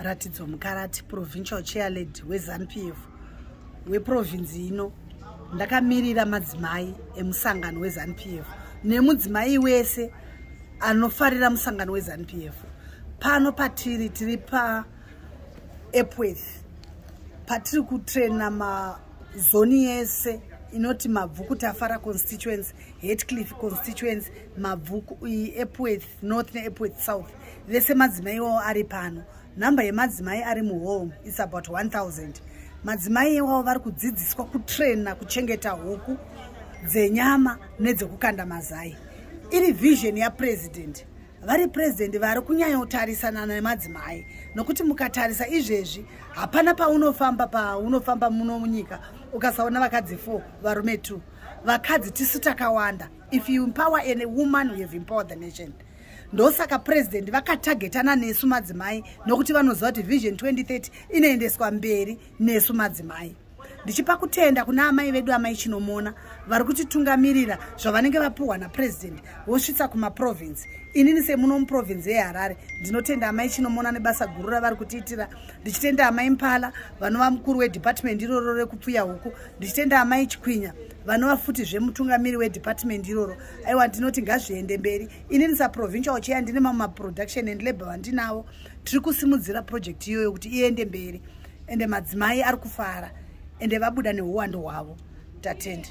Ratidzo Mukarati, provincial chairlady weZANU-PF weprovinzi ino. Ndakamirira madzimai emusangano weZANU-PF nemudzimai wese anofarira musangano weZANU-PF. Pano patiri, tiri paEpworth, patiri kutrena mazoni yese inoti Mabvuku Tafara constituency, Hatcliffe constituency, Mabvuku, Epworth North neEpworth South. Vese madzimai iwawo ari pano. Nhamba yemadzimai ari muhall is about 1000. Madzimai iwawo vari kudzidziswa kutrena kuchengeta huku dzenyama nedzekukanda mazai. Iri vision yapresident. Vari president vari kunyanyotarisana nemadzimai, nokuti mukatarisa izvezvi, hapana paunofamba muno munyika ukasaona vakadzi 4, varume 2. Vakadzi tisu takawanda. If you empower a woman, you have empowered the nation. Ndosaka president vakatagetana nesu madzimai, nokuti vanoziva kuti Vision 2030 inoendeswa mberi nesu madzimai. Ndichipa kutenda kuna amai vedu, amai Chinomona, vari kutitungamirira. Zvavanenge vapuhwa napresident vosvitsa kumaprovinsi. Inini semuno muprovinsi yeHarare, ndinotenda amai Chinomona nebasa guru ravari kutiitira. Ndichitenda amai Mpala, vanova mukuru wedepartment iroro rekupfuya huku. Ndichitenda amai Chikwinya, vanova futi zvemutungamiri wedepartment iroro. Aiwa, ndinoti ngazviende mberi. Inini saprovincial chair ndine mamwe maproduction and labor vandinavo. Tiri kusimudzira project iyoyo kuti iende mberi, ende madzimai ari kufara, ende vabuda neuwandu hwavo. Tatenda.